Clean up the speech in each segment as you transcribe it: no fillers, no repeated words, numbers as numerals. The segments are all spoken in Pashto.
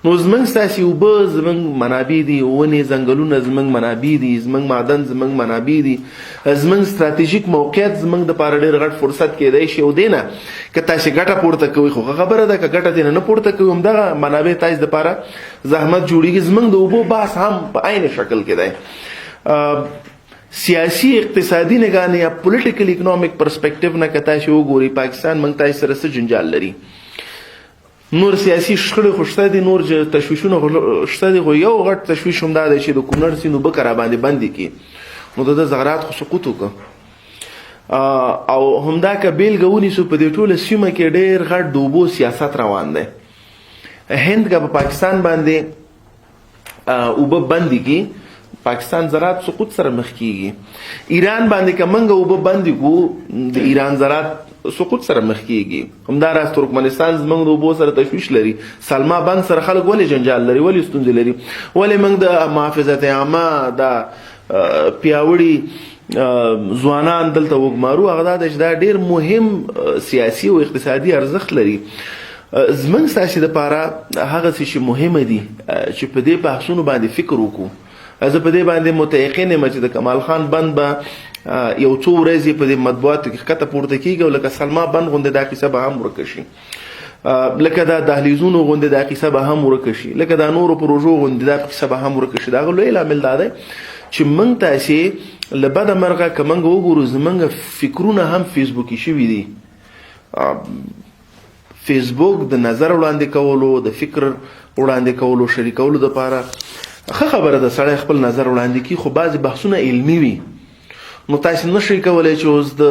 نو زمونږ ستاسې اوبه زمونږ منابع دي، ونې ځنګلونه زمونږ منابع دي، زمونږ معدن زمونږ منابع دي، زمونږ ستراتیژیک موقعیت زمونږ دپاره ډېر غټ فرصت کېدای شي. او دی نه که تاسې ګټه پورته کوئ خو ښه خبره ده، که ګټه ترې نه پورته کوئ همدغه منابع تاسې دپاره زحمت جوړېږي. زمونږ د اوبو بحث هم په عین شکل کې دی. سیاسي اقتصادي نګاه نه یا پولیټیکل اکنامک پرسپیکټیو نه که تاسې وګورئ، پاکستان موږ تاسې سره څه جنجال لري؟ نور سیاسي شخړې خو شته دي، نور تشویشونه خو شته دي، خو یو غټ تشویش هم دا دی چې د کونړ سیند اوبه که راباندې بندې کړي نو د ده زغرات خو سقوط وکړ. او همدا که بېلګه ونیسو په دې ټوله سیمه کې ډېر غټ د اوبو سیاست روان دی. هند که په پاکستان باندې اوبه بندې کړي، پاکستان زراعت سقوط سره مخ کیږي. ایران باندې که موږ اوبه بندې کړو، د ایران زراعت سقوط سره مخ کیږي. همداراز ترکمنستان زموږ د اوبو سره تشویش لري. سلما بند سره خلک ولې جنجال لري، ولې ستونزې لري؟ ولې موږ د محافظت عامه د پیاوړي ځوانان دلته وګمارو؟ هغه دا دی چې دا ډېر مهم سیاسي او اقتصادي ارزښت لري. زمونږ ستاسې دپاره هغه څه چې مهمه دي چې په دې بحثونو باندې فکر وکړو. زه په دې باندې متیقن یم چې د کمال خان بند به یو څو ورځې په دې مطبوعاتو کې ښکته پورته کېږي او لکه سلما بند غوندې دا کیسه به هم ورکه شي، لکه دا دهلیزونو غوندې دا کیسه به هم ورکه شي، لکه دا نورو پروژو غوندې دا کیسه به هم ورکه شي. د هغه لوی لامل دا دی چې موږ تاسې له بده مرغه که موږ وګورو زموږ فکرونه هم فیسبوکي شوي دي. فیسبوک د نظر وړاندې کولو، د فکر وړاندې کولو، شریکولو دپاره ښه خبره ده، سړی خپل نظر وړاندې کړي، خو بعضې بحثونه علمي وي. نو تاسې نشئ کولی چې اوس د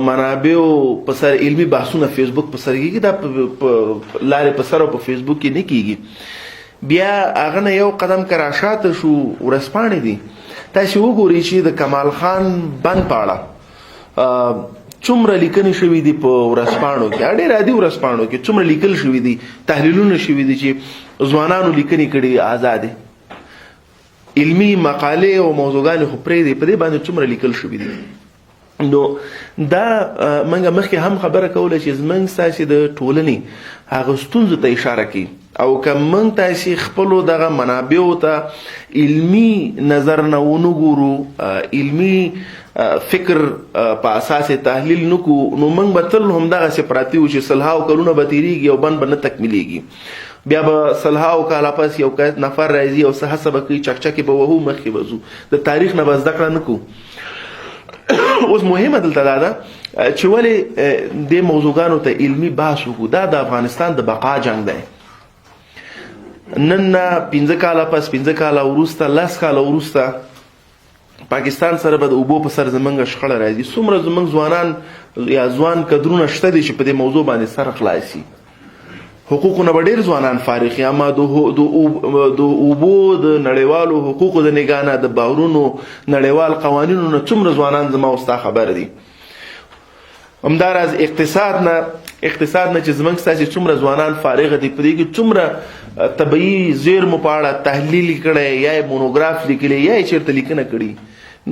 منابعو په سر علمي بحثونه فیسبوک په سر کېږي، دا په لارې په سر او په فیسبوک کې نه کېږي. بیا هغه نه یو قدم که راشاته شو، ورځپاڼې دي، تاسې وګورئ چې د کمال خان بند په اړه څومره لیکنې شوې دي په ورځپاڼو کې، ډېر عادي ورځپاڼو کې څومره لیکل شوي دي، تحلیلونه شوي دي چې ځوانانو لیکنې کړي، آزادې علمي مقالې او موضوعګانې خو پرېږدي، په دې باندې څومره لیکل شوي دي. نو دا موږ مخکې هم خبره کوله چې زموږ ستاسې د ټولنې هغه ستونزو ته اشاره کوي، او که موږ تاسې خپلو دغه منابعو ته علمي نظر نه ونه ګورو، علمي فکر په اساس تحلیل نه کړو، نو موږ به تل همدغسې پراته یو چې سلهاو کلونه به تېرېږي او بند به نه تکمیلېږي. بیا به سلهاو کاله پس یو نفر راځي او څه هڅه به کوي، چکچکې به وهو، مخکې به ځو، د تاریخ نه به زده کړه نه کوو. اوس مهمه دلته دا ده چې ولې دې موضوعګانو ته علمي بحث وکړو. دا د افغانستان د بقا جنګ دی. نن نه 5 کاله پس، 5 کاله وروسته، 10 کاله وروسته پاکستان سره به د اوبو په سر زمونږ شخړه راځي. څومره زمونږ ځوانان یا ځوان کدرونه شته دي چې په دې موضوع باندې سر خلاصي. حقوقو نه به ډېر ځوانان فارغ وي، اما د اوبو د نړیوالو حقوقو د نګاه نه، د باورونو نړیوال قوانینو نه څومره ځوانان زما او ستا خبر دي. همداراز اقتصاد نه چې زمونږ ستاسې څومره ځوانان فارغ دي، په دې کې څومره طبیعي زیرمو په اړه تحلیل کړی یا یې مونوګراف لیکلی یا یې چېرته لیکنه کړي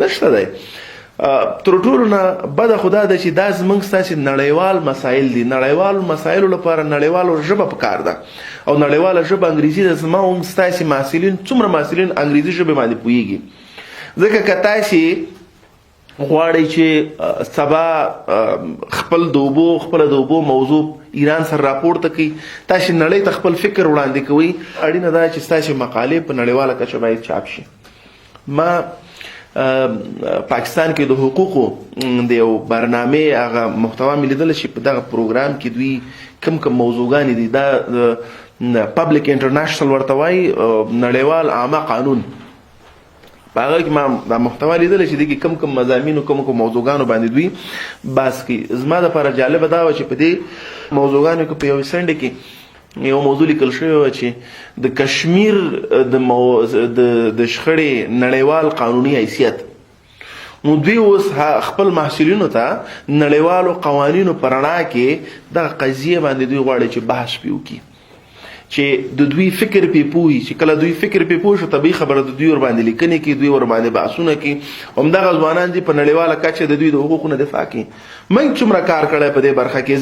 نشته دی. تر ټولو نه بده خو دا ده چې دا زمونږ ستاسې نړیوال مسایل دي. نړیوالو مسایلو لپاره نړیوالو ژبه پکار ده او نړیواله ژبه انګریزي ده. زما هم ستاسې محصلین، څومره محصلین انګریزي ژبې باندې پوهېږي؟ ځکه که تاسې غواړئ چې سبا خپل د اوبو، خپله د اوبو موضوع ایران سره راپورته کړئ، تاسې نړۍ ته خپل فکر وړاندې کوئ، اړینه ده چې ستاسې مقالې په نړیواله کچه باید چاپ شي. ما پاکستان کې د حقوقو د یو برنامې هغه محتوا مې لیدله چې په دغه پروګرام کې دوی کم کم موضوعګانې دي، دا پبلک انټرنیشنل ورته وایي، نړیوال عامه قانون. په هغه کې ما دا محتوا لیدله چې دې کې کم کم مضامینو، کم کم موضوعګانو باندې دوی بحث کوي. زما دپاره جالبه دا وه چې په دې موضوعګانو کې په یوې څنډې کې یو موضوع لیکل شوې وه چې د کشمیر د شخړې نړیوال قانوني حیثیت. نو دوی اوس خپل محصلینو ته نړیوالو قوانینو په رڼا کې دغه قضیې باندې دوی غواړي چې بحث پرې وکړي، چې د دوی فکر پې پوه وي، چې کله دوی فکر پې پوه شو طبیعي خبره د دوی ورباندې لیکنې کوي، دوی ورباندې بحثونه کوي. همدغه ځوانان دي په نړیواله کچه د دوی د حقوقو نه دفاع کوي. موږ څومره کار کړی په دې برخه کې،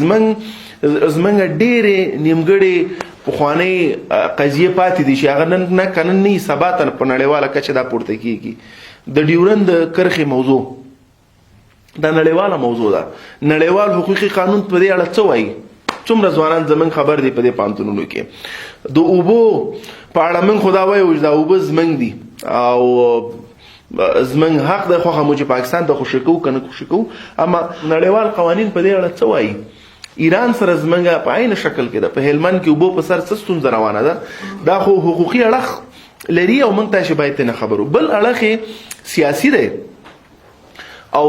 زمونږ ډېرې نیمګړې پخوانۍ قضیې پاتې دي چې هغه نن نه که نن نه سبا ته په نړیواله کچه دا پورته کیږي. د ډیورند کرښې موضوع دا نړیواله موضوع ده. نړیوال حقوقي قانون په دې اړه څه وایي؟ څومره ځوانان زمونږ خبر دي په دې پوهنتونونو کې؟ د اوبو په اړه موږ خو دا وایو چې دا اوبه زمونږ دي او زمونږ حق دی، خوښه مو چې پاکستان ته خوشې کوو که نه خوشې کوو، اما نړیوال قوانین په دې اړه څه وایي؟ ایران سره زمونږ په عین شکل کې ده، په هلمند کې اوبو په سر څه ستونزه روانه ده، دا خو حقوقي اړخ لري او موږ تاسې باید ترې نه خبرو. بل اړخ یې سیاسي دی او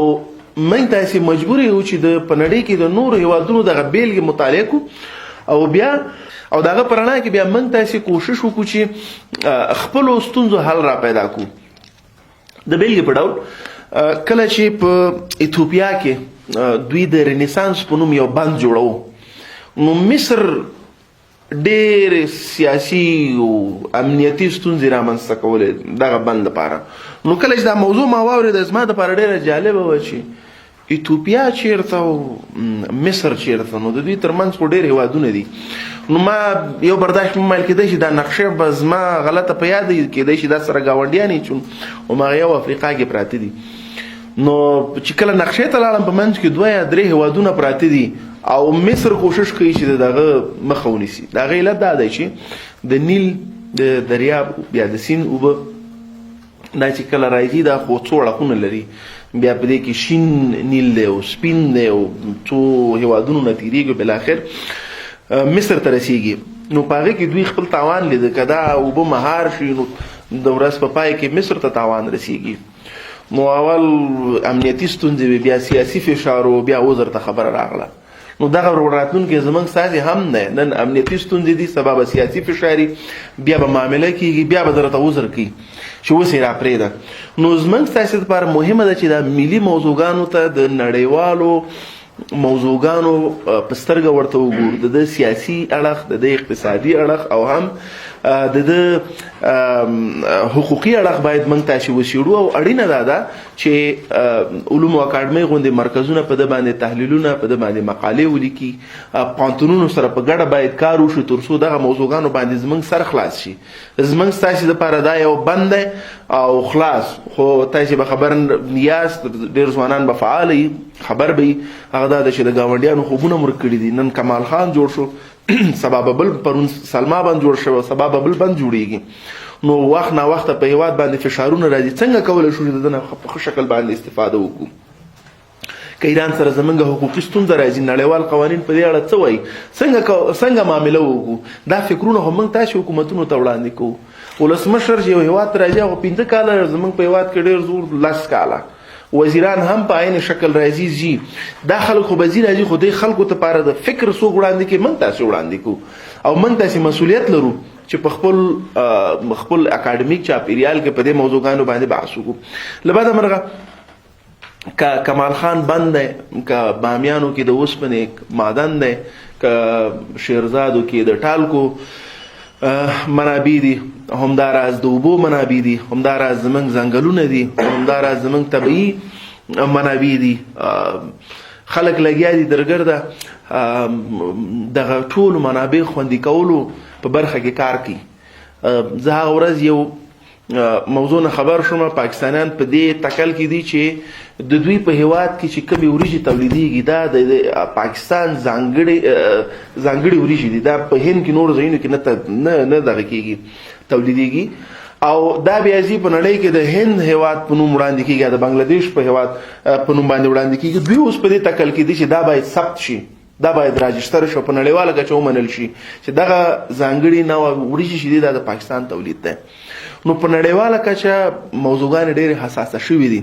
موږ تاسې مجبور یو چې د په نړۍ کې د نورو هیوادونو دغه بیلګې مطالعه کړو او بیا او دغه په رڼا کې بیا موږ تاسې کوشش وکړو چې خپلو ستونزو حل را پیدا کړو. د بیلګې په ډول کله چې په ایتوپیا کې دوی د رنسانس په نوم یو بند جوړو، نو مصر ډېر سیاسي او امنیتي ستونزې رامنځته کولې دغه بند لپاره. نو کله چې دا موضوع ما واورېده، زما دپاره ډېره جالبه وه چې ایتوپیا چیرته او مصر چیرته، نو د دوی ترمنځ خو ډېر هیوادونه دي. نو ما یو برداشت مې ویل کېدای شي دا نقشه به زما غلطه په یاد وي، کېدای شي دا سره ګاونډیان یې چې هماغه یو افریقا کې پراته دي. نو چې کله نقشې ته لاړم، په منځ کې دوه یا درې هیوادونه پراته دي او مصر کوشش کوي چې د دغه مخه ونیسي. د هغې علت دا دی چې د نیل د دریاب یا د سیند اوبه دا چې کله راځي، دا خو څو اړخونه لري، بیا په دې کې شین نیل دی او سپین دی او څو هیوادونو نه تېرېږي، بالاخر مصر ته رسېږي. نو په هغې کې دوی خپل تاوان لیده، که دا اوبه مهار شي نو د ورځ په پای کې مصر ته تاوان رسېږي. نو اول امنیتي ستونزې وې، بیا سیاسي فشار و، بیا عذر ته خبره راغله. نو دغه راتلونکی زمونږ ستاسې هم دی، نن امنیتي ستونزې دي، سبا به سیاسي فشاري، بیا به معامله کیږي، بیا به درته عذر کوي چې اوس یې راپرېږده. نو زمونږ ستاسې لپاره مهمه ده چې دا ملي موضوعګانو ته د نړیوالو موضوعګانو په سترګه ورته وګورو، د ده سیاسي اړخ، د ده اقتصادي اړخ او هم د ده حقوقي اړخ باید موږ تاسې وڅېړو. او اړینه دا ده چې علومو اکاډمۍ غوندې مرکزونه په ده باندې تحلیلونه، په ده باندې مقالې ولیکي، پوهنتونونو سره په ګډه باید کار وشي تر څو دغه موضوعګانو باندې زموږ سر خلاص شي. زموږ ستاسې دپاره دا یو بند دی او خلاص، خو تاسې به خبر یاست، ډېر ځوانان به فعال وي، خبر به وي. هغه دا ده چې د ګاونډیانو خوبونه مو ورک کړي دي. نن کمال خان جوړ شو، سبا به بل، پرون سلما بند جوړ شو، سبا به بل بند جوړیږي. نو وخت نا وخته په هیواد باندې فشارونه راځي، څنګه کولی شو چې د ده نه په ښه شکل باندې استفاده وکړو؟ که ایران سره زمونږ حقوقي ستونزه راځي، نړیوال قوانین په دې اړه څه وایي، څنګه معامله وکړو؟ دا فکرونه خو موږ تاسې حکومتونو ته وړاندې کوو. ولسمشر چې یو هیواد ته راځي، هغه 5 کاله زمونږ په هیواد کې ډېر زور 10 کاله، وزیران هم په عین شکل راځي ځي. دا خلک خو به ځي راځي، خو دې خلکو ته پاره د فکر څوک وړاندې کوي؟ موږ تاسې وړاندې کوو. او موږ تاسې مسؤلیت لرو چې په خپل اکاډمیک چاپیریال کې په دې موضوعګانو باندې بحث وکړو. له بده مرغه که کمال خان بند دی، که بامیانو کې د اوسپنې معدن دی، که شیرزادو کې د ټالکو منابع دي، همداراز د اوبو منابع دي، همداراز زمونږ ځنګلونه دي، همداراز زمونږ طبیعي منابع دي، خلک لګیا دي درګرده دغه ټولو منابع خوندي کولو په برخه کې کار کوي. زه هغه ورځ یو موضوع نه خبر شوم، پاکستانیان په دې تکل کې دي چې د دوی په هیواد کې چې کومې وریجې تولیدېږي دا د پاکستان ځانګړې وریجې دي، دا په هند کې نورو ځایونو کې نه دغه کېږي تولیدېږي، او دا بیا ځي په نړۍ کې د هند هیواد په نوم وړاندې کېږي، د بنګلادیش په هیواد په نوم باندې وړاندې کېږي. دوی اوس په دې تکل کې دي چې دا باید ثبت شي، دا باید راجستر شي، په نړیواله کچه ومنل شي چې دغه ځانګړي نوع وریجې چې دي دا د پاکستان تولید دی. نو په نړیواله کچه موضوعګانې ډېرې حساسه شوې دي.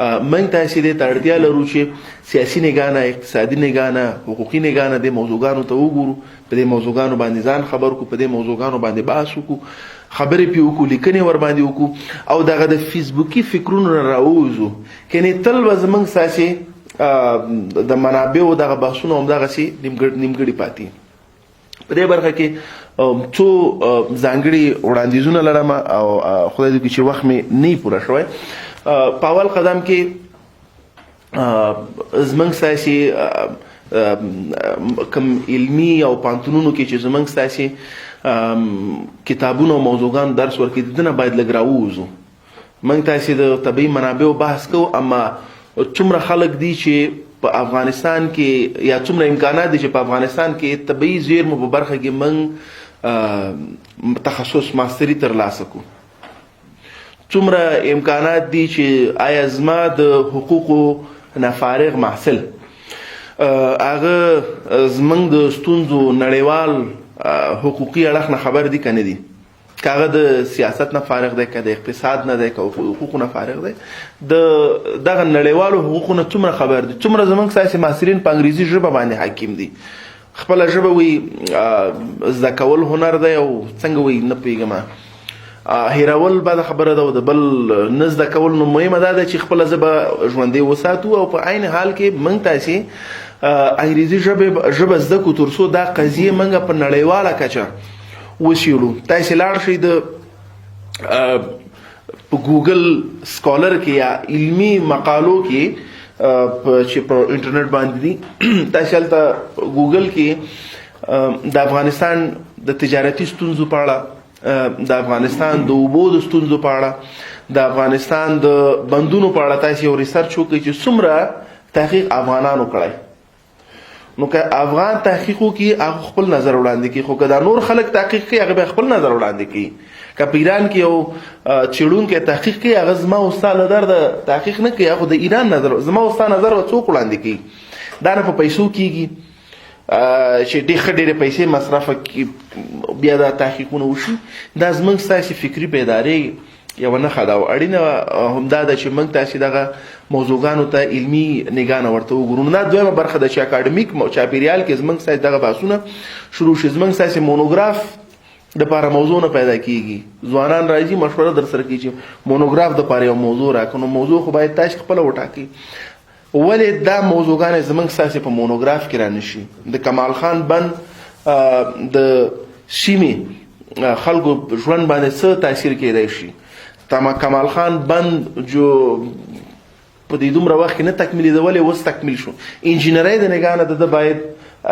موږ تاسې دې ته اړتیا لرو چې سیاسي نګاه نه، اقتصادي نګاه نه، حقوقي نګاه نه دې موضوعګانو ته وګورو، په دې موضوعګانو باندې ځان خبر کړو، په دې موضوعګانو باندې بحث وکړو، خبرې پرې وکړو، لیکنې ورباندې وکړو، او دغه د فیسبوکي فکرونو نه راووځو. کنې تل به زموږ ستاسې د منابعو دغه بحثونه همدغسې نیمګړي پاتې. په دې برخه کې څو ځانګړي وړاندیزونه لرم او خدای دې وکړي چې وخت مې نه پوره شوی. په اول قدم کې زموږ ستاسې کوم علمي او پانتونونو کې چې زمونږ ستاسې کتابونو او موضوعګان درس ورکوي، د نه باید لږ راووځو. موږ تاسې د طبیعي منابعو بحث کوو، اما څومره خلک دي چې په افغانستان کې یا څومره امکانات دي چې په افغانستان کې طبیعي زیرمو په برخه کې موږ تخصص ماستري ترلاسه کړو؟ څومره امکانات دي چې آیا زما د حقوقو نه فارغ محصل هغه زمونږ د ستونزو نړیوال حقوقي اړخ نه خبر دي که نه دي؟ که هغه د سیاست نه فارغ دی، که د اقتصاد نه دی، که حقوقو نه فارغ دی، د دغه نړیوالو حقوقو نه څومره خبر دي؟ څومره زمونږ ستاسې محصلین په انګریزي ژبه باندې حاکم دي؟ خپله ژبه وي زده کول هنر دی او څنګه وي نه پوهېږم، هېرول بده خبره ده او د بل نه زده کول. نو مهمه دا ده چې خپله ژبه ژوندۍ وساتو او په عین حال کې موږ تاسې انګریزي ژبه زده کړو، تر څو دا قضیې موږ په نړیواله کچه وڅېړو. تاسې لاړ شئ د په ګوګل سکالر کې یا علمي مقالو کې چې په انټرنیټ باندې دي، تاسې هلته ګوګل کې د افغانستان د تجارتي ستونزو په اړه، د افغانستان د اوبو د ستونزو په اړه، د افغانستان د بندونو په اړه تاسې یو ریسرچ وکړئ چې څومره تحقیق افغانانو کړی. نو که افغان تحقیق وکړي هغه خپل نظر وړاندې کوي، خو که دا نور خلک تحقیق کوي هغه بیا خپل نظر وړاندې کوي. که په ایران کې یو څېړونکی تحقیق کوي هغه زما او ستا له درده تحقیق نه کوي، هغه د ایران نظر، زما او ستا نظر به څوک وړاندې کوي؟ دا نه په پیسو کیږي چې ډېر ښه ډېرې پیسې مصرف کړي بیا دا تحقیقونه وشي. دا زموږ ستاسې فکري بیداري یوه نښه ده او اړینه همدا ده چې موږ تاسې دغه موضوعګانو ته علمي نګاه نه ورته وګورو. نو دا دویمه برخه ده چې اکاډمیک چاپیریال کې زموږ ستاسې دغه بحثونه شروع شي. زموږ ستاسې مونوګراف دپاره موضوع نه پیدا کیږي، ځوانان راځي مشوره در سره کوي چې مونوګراف دپاره یو موضوع راکړه، نو موضوع خو باید تاسې خپله وټاکئ. ولې دا موضوعګانې زموږ ستاسې په مونوګراف کې رانشي؟ د کمال خان بند د سیمې خلکو ژوند باندې څه تاثیر کیدای شي؟ کمال خان بند جو په دې دومره وخت کې نه تکمیلېده، ولې اوس تکمیل شو؟ انجینرۍ د نګاه نه د ده باید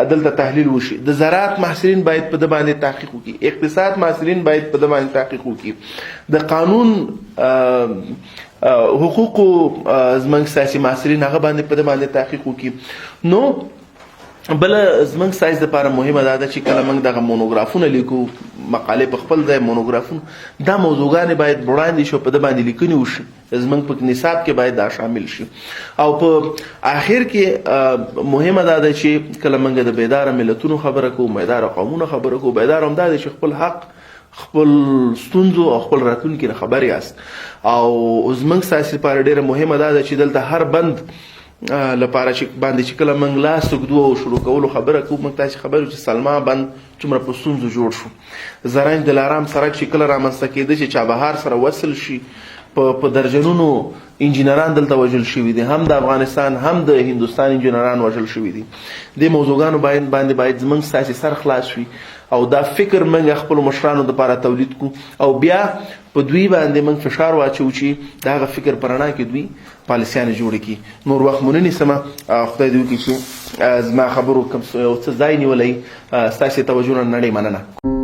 دلته تحلیل وشي. د زراعت محصلین باید په ده باندې تحقیق وکړي، اقتصاد محصلین باید په ده باندې تحقیق وکړي، د قانون حقوقو زمونږ ستاسې محصلین هغه باندې په ده باندې تحقیق وکړي. نو بله زمونږ ستاسې دپاره مهمه دا ده چې کله موږ دغه مونوګرافونه لیکو، مقالې په خپل ځای، مونوګرافونه، دا موضوعګانې باید وړاندې شي او په ده باندې لیکنې وشي. زمونږ په نصاب کې باید دا شامل شي. او په آخر کې مهمه دا ده چې کله موږ د بیداره ملتونو خبره کوو، بیداره قومونو خبره کوو، بیداره هم دا ده چې خپل حق، خپل ستونزو او خپل راتلونکي نه خبر یاست. او زمونږ ستاسې لپاره ډېره مهمه دا ده چې دلته هر بند لپاره چې باندې چې کله موږ لاس اوږدو او شروع کولو خبره کوو، موږ تاسې خبر یو چې سلما بند څومره په ستونزو جوړ شو، زرنج د لارام سړک چې کله رامنځته کېده چې چابهار سره وصل شي، په درجنونو انجینران دلته وژل شوي دي، هم د افغانستان هم د هندوستان انجینران وژل شوي دي. دې موضوعګانو باندې باید زمونږ ستاسې سر خلاص وي او دا فکر موږ خپلو مشرانو دپاره تولید کړو او بیا په دوی باندې موږ فشار واچوو چې د هغه فکر په رڼا کې دوی پالیسیانې جوړې کړي. نور وخت مو نه نیسم، خدای دې وکړي چې زما خبرو کوم یو څه ځای نیولی. ستاسې توجه نه نړۍ مننه.